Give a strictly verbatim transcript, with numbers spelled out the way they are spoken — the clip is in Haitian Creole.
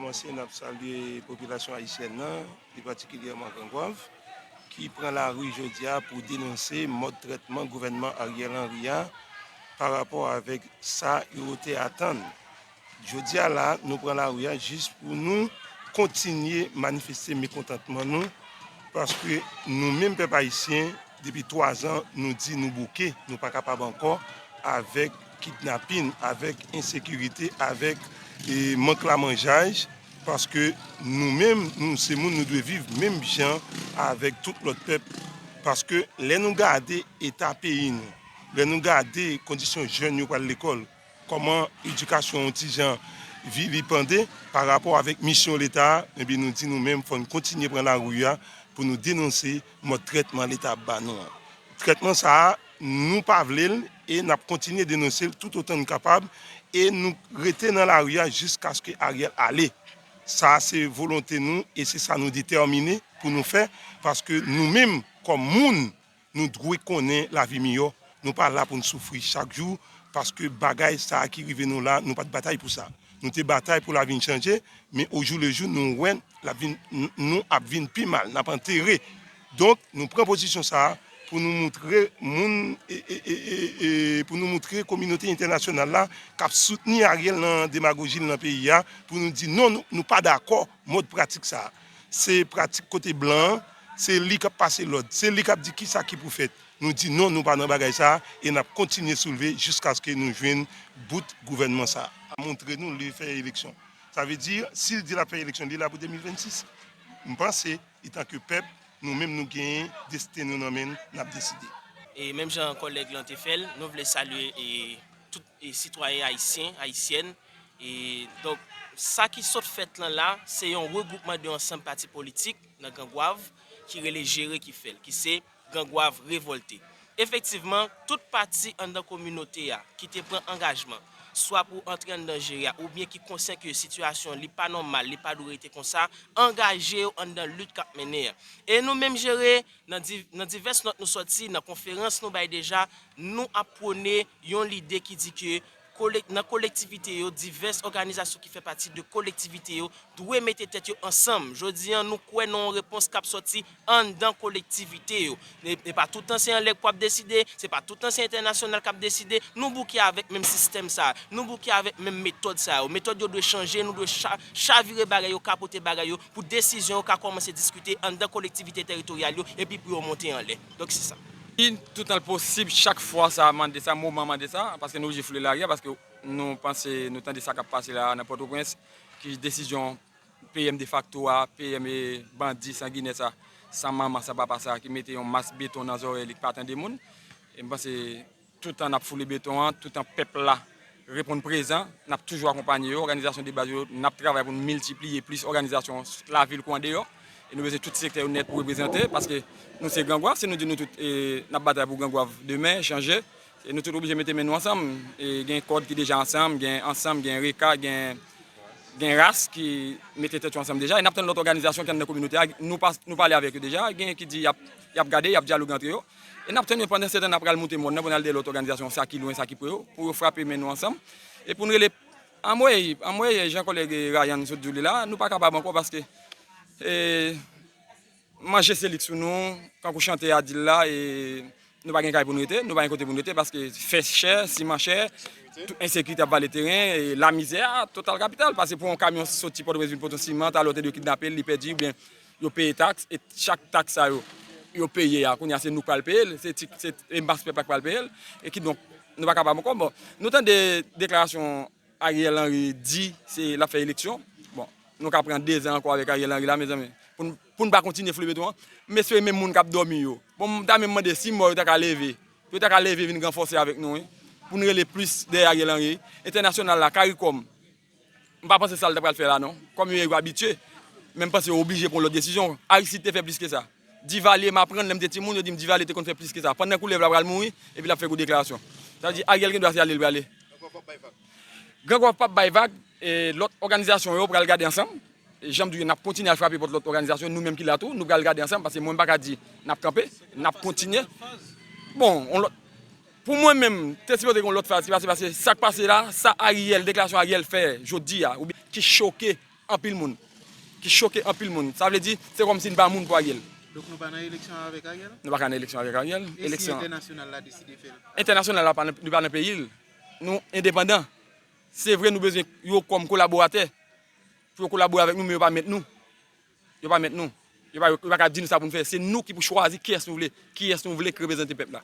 Kòmanse, n ap salye popilasyon ayisyèn nan, pi patikilyèman Grangwav, ki pran lari jodi a pou denonse mòd trètman gouvènman Ariel Henry a pa rapò avèk sa yo te atann. Jodi a la, nou pran lari a jis pou nou kontinye manifeste mekontantman nou, paske nou menm pèp ayisyen, depi twa zan, nou di nou bouke, nou pa kapab ankò avèk kidnapin, avèk ensekirite, avèk, e, mank lamanjay, paske nou menm, nou se moun, nou dwe viv menm jan avèk tout lòt pèp, paske lè nou gade eta peyi nou, lè nou gade kondisyon jèn yo pral lekòl, kòman edikasyon yon ti jan vilipande pa rapò avèk misyon Leta a, ebyen nou di nou menm fò n kontinye pran lari a pou nou denonse mòd trètman Leta ap ba nou an. Trètman sa a, nou pa vle l e n ap kontinye denonse l toutotan n kapab e nou rete nan lari a jiskaske Ariel ale. Sa a se volonte nou e se sa nou detèmine pou nou fè, paske nou menm kòm moun, nou dwe konnen lavi miyò. Nou pa la pou n soufri chak jou, paske bagay sa a ki rive nou la, nou pa t batay pou sa. Nou te batay pou lavi n chanje, men ojoulejou, nou wè lavi n, n, nou ap vin pi mal, n ap antere. Donk, nou pran pozisyon sa a pou nou moutre moun, e, e, e, e, e, pou nou moutre kominote entènasyonal la k ap soutni Ariel nan demagoji l nan peyi a, pou nou di non, nou, nou pa dakò mòd pratik sa a. Se pratik kote blan an, se li k ap pase lòd, se li k ap di kisa ki pou fèt. Nou di non, nou pa nan bagay sa a e n ap kontinye soulve jiskaske nou jwenn bout gouvènman sa a. Montre nou li fè eleksyon. Sa vle di, si l di l ap fè eleksyon, li la pou de mil vennsis. M panse, etanke pèp, nou menm nou genyen desten nou nan men n, n ap deside. E menm jan kòlèg lan te fè l, nou vle salye e tout e sitwayen ayisyen, ayisyèn. E donk, sa ki sot fèt lan la, se yon regwoupman de ansanm pati politik nan Grangwav ki rele Jere ki fè l, ki se Grangwav Revòlte. Efektivman, tout pati anndan kominote a ki te pran angajman, swa pou antre anndan Jere a, oubyen ki konsyan ke sitiyasyon li pa nòmal, li pa dwe rete konsa, angaje yo anndan lit k ap mennen an. E nou menm Jere, nan di-, nan divès nòt nou sòti, nan konferans nou bay deja, nou ap pwone yon lide ki di ke kolek-, nan kolektivite yo, divès òganizasyon ki fè pati de kolektivite yo dwe mete tèt yo ansanm. Jodi an, nou kwè nan yon repons k ap sòti anndan kolektivite yo. E, e pa toutan se anlè k ap deside, se pa toutan se entènasyonal k ap deside. Nou bouke avèk menm sistèm sa a, nou bouke avèk menm metòd sa yo. Metòd yo dwe chanje, nou dwe cha-, chavire bagay yo, kapote bagay yo, pou desizyon yo ka kòmanse diskite anndan kolektivite teritoryal yo, epi pou yo monte anlè. Donk, se sa. Wi, toutan l posib, chak fwa sa mande sa, moman mande sa, paske nou oblije foule lari a, paske nou panse, nou tande sa k ap pase la nan Pòtoprens, ki desizyon P M defakto a, P M e bandi sanginè sa, san manman, san papa sa, ki mete yon mas beton nan zòrèy li, ki pa tande moun. E m panse, toutan n ap foule beton an, toutan pèp la reponn prezan, n ap toujou akonpanye yo, òganizasyon de baz yo, n ap travay pou n miltipliye plis òganizasyon lavil kou andeyò. E nou bezwen tout sektè yo nèt pou reprezante, paske nou se Grangwav, si nou di nou tout, e, n ap batay pou Grangwav demen chanje, e nou tout oblije mete men nou ansanm. E gen kòd ki deja ansanm, gen Ansanm, gen Reka, gen, gen ras ki mete tèt yo ansanm deja. E n ap tann lòt òganizasyon ki anndan kominote a, nou pa, nou pale avèk yo deja, gen ki di y ap, y ap gade, y ap dyaloge antre yo. E n ap tann yo pandan se tan n ap pral moute mòn nan pou n al dèyè lòt òganizasyon, sa ki lwen, sa ki pre yo, pou yo frape men nou ansanm. E pou n rele, anmwey, anmwey, jan kòlèg Ryan sot di w li la, nou pa kapab ankò paske, e, manje se lik sou nou, kankou chantè a di l la, e nou pa gen kay pou n rete, nou pa gen kote pou n rete paske fè chè, siman chè, tout ensekirite ap vale teren, e lamizè a, total kapital, paske pou yon kamyon soti Pòtoprens vin pote yon siman, talè w tande yo kidnape l, li pèdi, oubyen yo peye taks, e chak taks sa yo, yo peye a, kounye a se nou k pral peye l, se ti, se, e mas pèp la k pral peye l, e kidonk, nou pa kapab ankò. Bon, nou tande deklarasyon Ariel Henry di se l ap fè eleksyon. Bon, nou ka pran de zan ankò avèk Ariel Henry la, mezanmi, pou n, pou n pa kontinye foule beton an. M espere menm moun k ap dòmi yo. Bon, m ta menm mande si mò yo ta ka leve, pou yo ta ka leve vin ranfòse avèk nou, wi, pou n rele plis dèyè Ariel Henry. Entènasyonal la, CARICOM, m pa panse sa l ta pral fè la non. Kòm yo abitye, men m panse yo oblije pran lòt desizyon. Aristide te fè plis ke sa. Divalye, m aprann lè m te timoun, yo di m Divalye te konn fè plis ke sa. Pandan koulèv la pral mouri, epi l ap fè gwo deklarasyon. Sa vle di Ariel gen dwa se ale l prale. Grangwav p ap bay vag, e lòt òganizasyon yo pral gade ansanm. E jan m di w, n ap kontinye al frape pòt lòt òganizasyon, nou menm ki la tou, nou pral gade ansanm, paske mwen m pa ka di n ap kanpe, n ap kontinye. Bon, on lòt, pou mwen menm, te sipoze gen yon lòt faz ki pase, paske sa k pase la, sa Ariel, deklarasyon Ariel fè jodi a, oubyen ki choke anpil moun. Ki choke anpil moun. Sa vle di, se kòmsi n pa moun pou Ariel. Donk nou pa nan eleksyon avèk Ariel? Nou pa ka nan eleksyon avèk Ariel. E si entènasyonal la deside fè l? Entènasyonal la, pa nan- nou pa nan peyi l. Nou endepandan. Se vre, nou bezwen yo kòm kolaboratè. Pou yo kolabore avèk nou, men yo pa mèt nou. Yo pa mèt nou. Yo pa, yo pa ka di nou sa pou n fè. Se nou ki pou chwazi kiyès nou vle, kiyès nou vle ki reprezante pèp la.